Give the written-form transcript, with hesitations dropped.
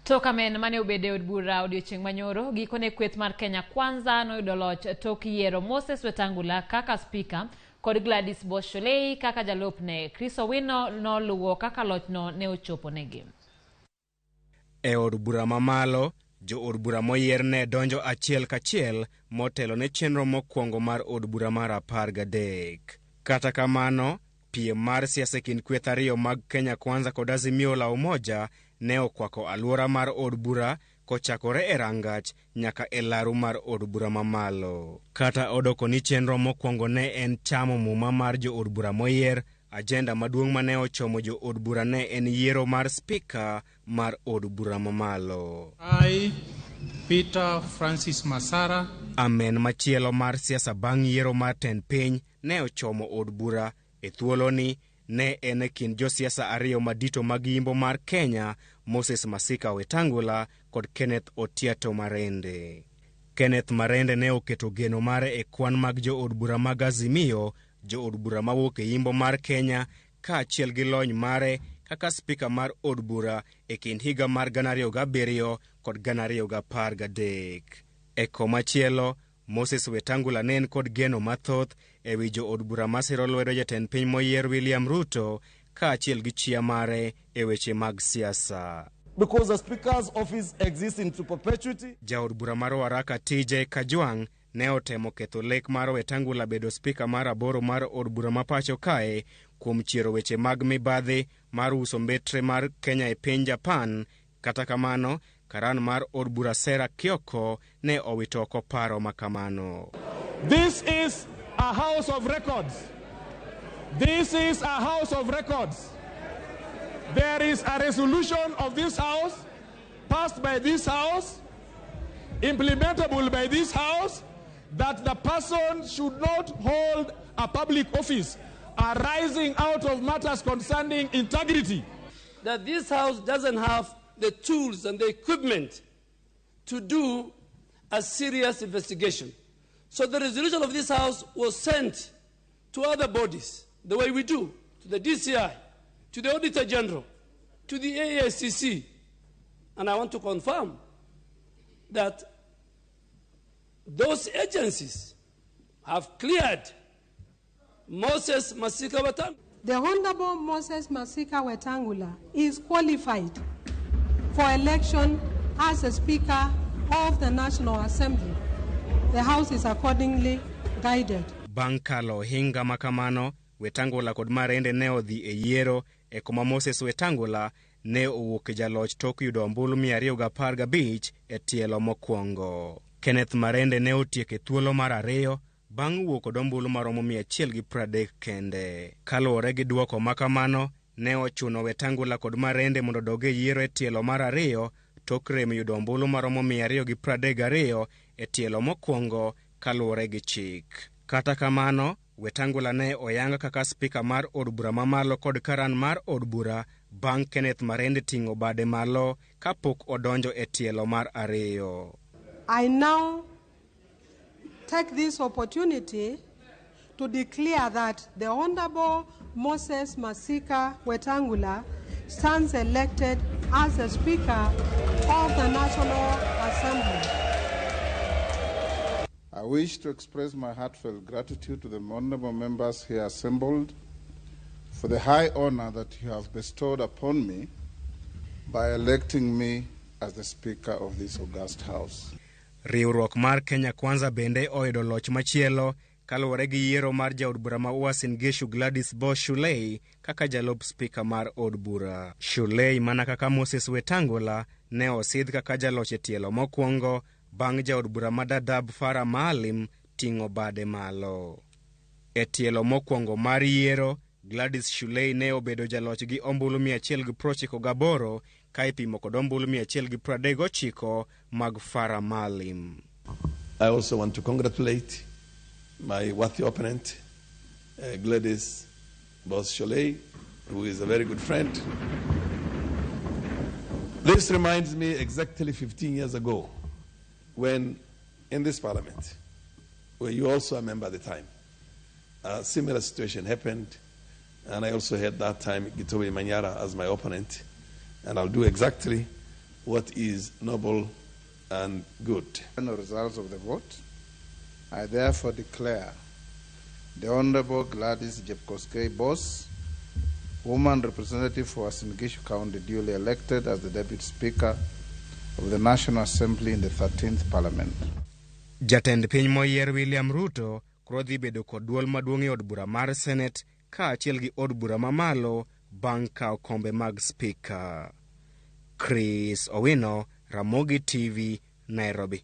Tok amen mane obedo e od bura odiochieng' manyoro, gikone kweth mar Kenya Kwanza noyudo loch tok yiero Moses Wetangula kaka spika kod Gladys Boss Shollei kaka jalupne. Chris Owino noluwo kaka lochno ne ochopo negi. E od bura mamalo, jo od bura moyier ne donjo achiel kachiel motelo ne chenro mokwongo mar od bura mar 13. Kata kamano, piem mar siasa e kind kweth ariyo mag Kenya Kwanza kod Azimio la Umoja ne okwako alwora mar od bura kochakore e rangach nyaka e laru mar od bura mamalo. Kata odoko ni chenro mokwongo ne en chamo muma mar jo od bura moyier, ajenda maduong' mane ochomo jo od bura ne en yiero mar spika mar od bura mamalo. I, Peter Francis Masara. Amen machielo mar siasa bang' yiero mar tend piny ne ochomo od bura. E thuoloni ne en e kind josiasa ariyo madito mag yimbo mar Kenya, Moses Masika Wetangula kod Kenneth Otiato Marende. Kenneth Marende ne oketo geno mare e kwan mag jo od bura mag Azimio, jo od bura mawuok e yimbo mar Kenya, kaachiel gi lony mare kaka spika mar od bura e kind higa mar 2007 kod 2013. E komachielo, Moses Wetangula ne en kod geno mathoth ewi jo od bura masiro lwedo jatend piny moyier William Ruto kaachiel gi chia mare e weche mag siasa. Because the Speaker's office exists into perpetuity. Jaod bura mar Ruaraka TJ Kajwang' ne otemo ketho lek mar Wetangula bedo spika mar 8 mar od bura ma pacho kae kuom chiero weche mag mibadhi mar uso mbetre mar Kenya e piny Japan. Kata kamano, karan mar od bura Sarah Kioko ne owito oko paro makamano. This is a house of records. This is a house of records. There is a resolution of this house, passed by this house, implementable by this house, that the person should not hold a public office arising out of matters concerning integrity. That this house doesn't have the tools and the equipment to do a serious investigation. So the resolution of this house was sent to other bodies, the way we do, to the DCI, to the Auditor General, to the AICC. And I want to confirm that those agencies have cleared Moses Masika Wetangula. The Honorable Moses Masika Wetangula is qualified for election as a Speaker of the National Assembly. The House is accordingly guided. Bang' kalo ohinga makamano, Wetangula kod Marende ne odhi e yiero e koma Moses Wetangula ne owuok e jaloch tok yudo ombulu 215 e tielo mokwongo. Kenneth Marende ne otieko e thuolo mar ariyo bang' wuok kod ombulu maromo 130 kende. Kaluwore gi duoko makamano, ne ochuno Wetangula kod Marende mondo odog e yiero e tielo mar ariyo tok rem yudo ombulu maromo 232 e tielo mokwongo kaluwore gi chik. Kata kamano, Wetangula ne oyang kaka spika mar od bura mamalo kod karan mar od bura bang' Kenneth Marende ting'o bade malo kapok odonjo e tielo mar ariyo. I now take this opportunity to declare that the Honorable Moses Masika Wetangula stands elected as the Speaker of the National Assembly. I wish to express my heartfelt gratitude to the honorable members here assembled for the high honor that you have bestowed upon me by electing me as the Speaker of this august House. Riwruok mar Kenya Kwanza bende oyudo loch machielo kaluwore gi yiero mar jaod bura ma Uasin Gishu Gladys Boss Shollei kaka jalup spika mar od bura. Shollei mana kaka Moses Wetangula ne osidh kaka jaloch e tielo mokwongo bang' jaod bura ma Dadaab Farah Maalim ting'o bade malo. E tielo mokwongo mar yiero, Gladys Shollei ne obedo jaloch gi ombulu 198 ka ipimo kod ombulu 139 mag Farah Maalim. I also want to congratulate my worthy opponent, Gladys Boss Shollei, who is a very good friend. This reminds me exactly 15 years ago when in this parliament, where you also a member at the time, a similar situation happened, and I also had that time Gitobe Manyara as my opponent, and I'll do exactly what is noble and good. The results of the vote, I therefore declare the Honorable Gladys Jepkosgei Boss, woman representative for Uasin Gishu County, duly elected as the Deputy Speaker of the National Assembly in the 13th Parliament. Jatend piny moyier William Ruto koro dhi bedo kod duol maduong' e od bura mar Senate kaachiel gi od bura mamalo bang' kawo kombe mag spika. Chris Owino, Ramogi TV, Nairobi.